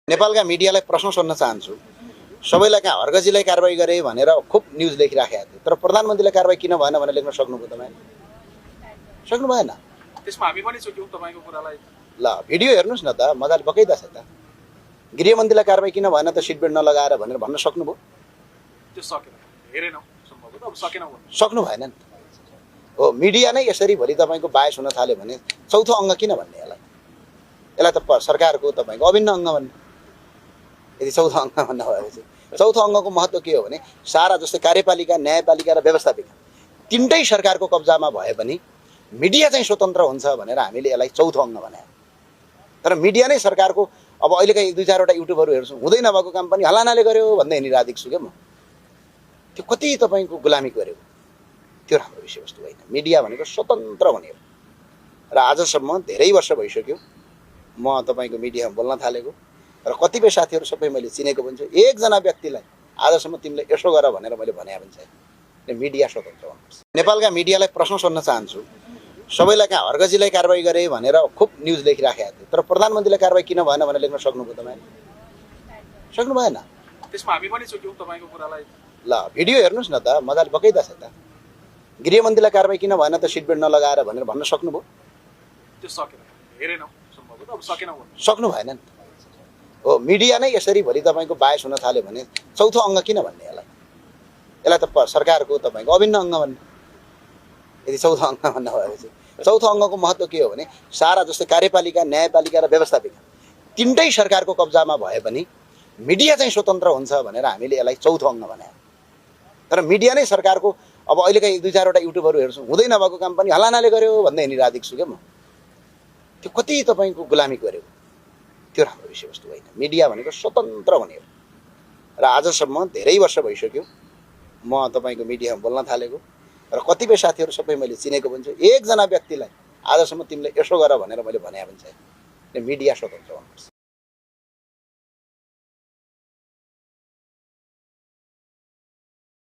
नेपालका मिडियालाई प्रश्न सोध्न चाहन्छु। सबैलाई कहाँ हर्गजीलाई कारबाही गरे भनेर खुब न्युज लेखिराखेको थियो, तर प्रधानमन्त्रीलाई कारबाही किन भएन भनेर लेख्न सक्नुभयो तपाईँ? सक्नु भएन। त्यसमा हामी पनि चुक्यौँ तपाईको कुरालाई। ल भिडियो हेर्नुस् न त, मजाले बकैदा छ त। गृहमन्त्रीलाई कारबाही किन भएन त सिट बेल्ट नलगाएर भनेर भन्न सक्नुभयो? त्यो सकेन, हेरेनौँ सम्भवतः, अब सकेनौँ भन्नु। सक्नु भएन नि त। हो, मिडिया नै यसरी भोलि तपाईँको बायस हुन थाल्यो भने चौथो अङ्ग किन भन्ने यसलाई? यसलाई त सरकारको तपाईँको अभिन्न अङ्ग भन्ने। यदि चौथो अङ्ग भन्न भएपछि चौथो अङ्गको महत्त्व के हो भने सारा जस्तै कार्यपालिका, न्यायपालिका र व्यवस्थापिका तिनटै सरकारको कब्जामा भए पनि मिडिया चाहिँ स्वतन्त्र हुन्छ भनेर हामीले यसलाई चौथो अङ्ग बनायौँ। तर मिडिया नै सरकारको, अब अहिलेका एक दुई चारवटा युट्युबहरू हेर्छु, हुँदै नभएको काम पनि हलानाले गर्यो भन्दै हिँडिरहेको छु क्या म। त्यो कति तपाईँको गुलामी गर्यो, त्यो राम्रो विषयवस्तु होइन। मिडिया भनेको स्वतन्त्र हुने हो र आजसम्म धेरै वर्ष भइसक्यो म तपाईँको मिडियामा बोल्न थालेको र कतिपय साथीहरू सबै मैले चिनेको पनि छु। एकजना व्यक्तिलाई आजसम्म तिमीले यसो गर भनेर मैले भने पनि छैन। मिडिया स्वतन्त्र हुनुपर्छ। नेपालका मिडियालाई प्रश्न सोध्न चाहन्छु। सबैलाई कहाँ हर्गजीलाई कारबाही गरे भनेर खुब न्युज लेखिराखेको थियो, तर प्रधानमन्त्रीलाई कारबाही किन भएन भनेर लेख्न सक्नुभयो तपाईँ? सक्नु भएन। त्यसमा हामी पनि चुक्यौँ तपाईको कुरालाई। ल भिडियो हेर्नुस् न त, मजाले बकैदा छ त। गृहमन्त्रीलाई कारबाही किन भएन त सिट बेल्ट नलगाएर भनेर भन्न सक्नुभयो? त्यो सकेन, हेरेनौँ सम्भवतः, अब सकेनौँ भन्नु। सक्नु भएन नि त। हो, मिडिया नै यसरी भोलि तपाईँको बायस हुन थाल्यो भने चौथो अङ्ग किन भन्ने यसलाई? यसलाई त सरकारको तपाईँको अभिन्न अङ्ग भन्ने। यदि चौथो अङ्ग भन्न भएपछि चौथो अङ्गको महत्त्व के हो भने सारा जस्तै कार्यपालिका, न्यायपालिका र व्यवस्थापिका तिनटै सरकारको कब्जामा भए पनि मिडिया चाहिँ स्वतन्त्र हुन्छ भनेर हामीले यसलाई चौथो अङ्ग बनायौँ। तर मिडिया नै सरकारको, अब अहिलेका एक दुई चारवटा युट्युबहरू हेर्छु, हुँदै नभएको काम पनि हलानाले गर्यो भन्दै हिँडिरहेको छु क्या म। त्यो कति तपाईँको गुलामी गर्यो, त्यो राम्रो विषयवस्तु होइन। मिडिया भनेको स्वतन्त्र हुने हो र आजसम्म धेरै वर्ष भइसक्यो म तपाईँको मिडियामा बोल्न थालेको र कतिपय साथीहरू सबै मैले चिनेको पनि छु। एकजना व्यक्तिलाई आजसम्म तिमीले यसो गर भनेर मैले भने पनि छैन। मिडिया स्वतन्त्र हुनुपर्छ।